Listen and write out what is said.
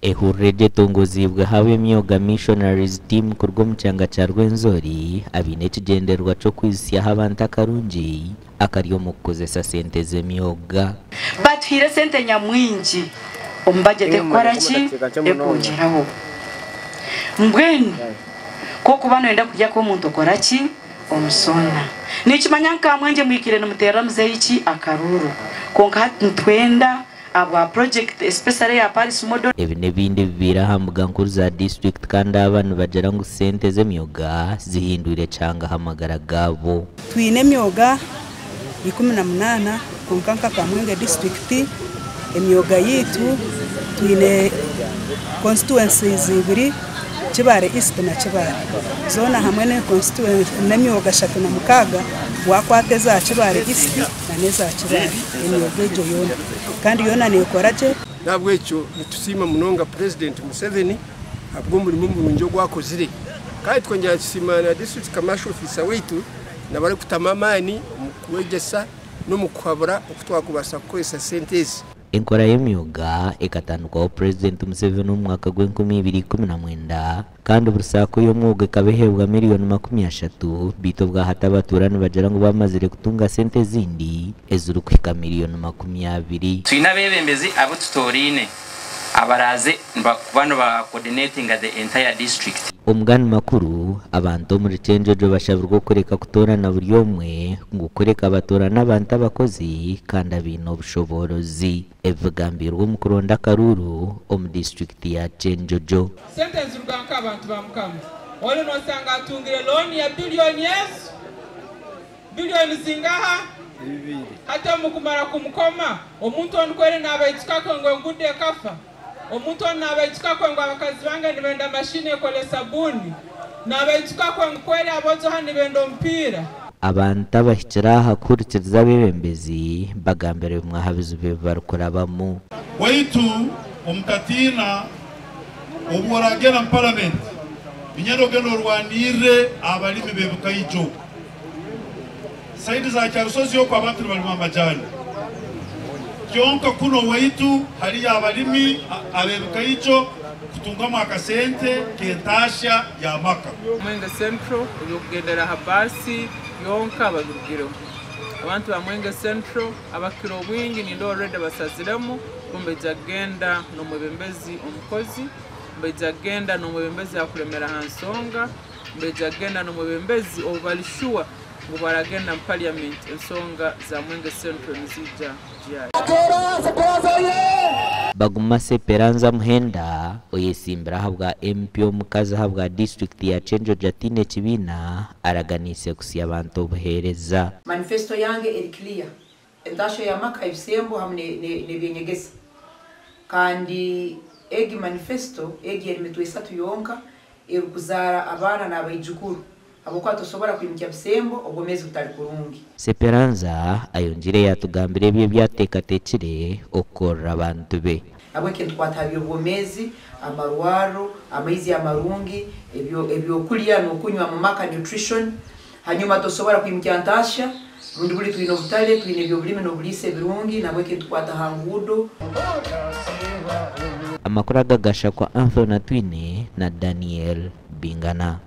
Ehururu egi etongoziibwe ahabw'Emyoga Missionaries Team kuruga omu kyanga kya Rwenzori abaine ekigyendererwa ky'okwizitsyaho abantu akarungi akari omu kukozesa sente z'emyoga. Batuhaire esente nyamwingi omu bajeti ekukora ki? Ekwongyeraho. Mbwenu ku okuba noyenda kurya kw'omuntu okora ki? Omusona. Ninkimanya nka mwengye mwikaire nimuteerera muzeeyi ki? Akaruuru. Kwonka hati nitwenda ahabwa project especially eya Paris Model. Ebi n'ebindi bibaire aha mbuga nkuru za disiturikiti kandi aba nibagira ngu sente z'emyoga zihindwire kyanga aha magara gaabo. Twine emyoga 18 kwonka nka Kamwenge disiturikiti emyoga yaitu twine constituencies ibiri Kibaale East na Kibaale zoona hamwe n'emyoga 36 wakwata eza Kibaale East na n'eza Kibaale emyoga egyo yoona kandi yoona neekora gye. N'ahabw'ekyo nitusiima munonga Purezidenti Museveni ahabw'omurimo murungi ogu akozire. Kandi twongyera tusiima na District Commercial Officer waitu nabo arikutamu amaani omu kwegyesa n'omu kuhabura oku twakubaasa kukozesa sente ezi. Enkora y'emyoga ekatandikwaho Purezidenti Museveni omu mwaka gw'enkumi ibiri 19 kandi buri saako y'omwoga ekaba eheebwa miriyoni 30 beitu obwahati abatuura nibagira ngu bamazire kutunga sente ezindi ezirikuhika miriyoni 20. Twine abeebembezi abu tutooraine abaraaze kuba niba coordinatinga the entire district. Omugani makuru, abantu omuri Kyenjojo bashabirwe okureka kutoorana buri omwe ngu kureka batoorane abantu abakozi kandi abaine obushoboorozi. Ebi bigambirwe omu kuronda akaruuru omu disiturikiti ya Kyenjojo. Sente niziruga nka abantu ba Mukama. Ori nosanga atungire looni ya biliyoni ezo. Biliyoni zingaha? Hati omu kumara kumukoma, omuntu onu kweri nabaijukako ngu engudo ekafa? Omuntu onu nabaijukako ngu abakazi bange nibenda mashini ekore sabuni? Nabaijukako ngu kweri abojo hanu nibenda omupiira? Abantu abahikire aha kuhurikiriza abeebembezi bagambire bimwe aha bizibu ebi barikurabamu. Waitu omutatiina obu oragenda mu paramenti niinyenda ogende orwanirre abalimi b'ebikaijo. Saidi za Kyarusozi okwo abantu nibalima amajani. Kyonka kunu owaitu hariyo abalimi ab'ebikaijo kutungamu akasente k'entaasya y'amaka. Mwenge Central eby'okugendera aha baasi yonka babirugireho. Abantu ba Mwenge Central abakira obwingi nindeeba already basaziremu ngu nibaija kugenda n'omwebembezi omukozi, nibaija kugenda n'omwebembezi akuremera aha nsonga, nibaija kugenda n'omwebembezi ou bari sure ngu baragenda mu parliament ensonga za Mwenge Central niziija kugyayo. Baguma Seperanza Muhenda oyesimbire ahabwa MP omukazi ahabwa disiturikiti ya Kyenjojo ataine kibiina araganiise kusya abantu obuheereza. Manifesto yange eri clear, entasyo y'amaka, ebisembo hamu n'ebyenyegesa. Kandi egi manifesto egi eri mitwe esatu yonka erikuzaara abaana n'abaijukuru habwokuba tosobora kwimukya bisembo obwomeezi butali kurungi. Seperanza ayongiire yatugambira ebi ebyateekateekire okukorera abantu be. Habweki nitukwata aha by'obwomeezi, amarwarro, amaizi amarungi, ebyokulya n'okunywa mu maka, nutrition. Hanyuma tosobora kwimukya ntaasya rundi buli twine obutale, twine eby'obulimi n'obuliisa ebirungi, nahabweki nitukwata ha nguudo. Amakuru aga gashakwa Anthony Atwine na Daniel Bingana.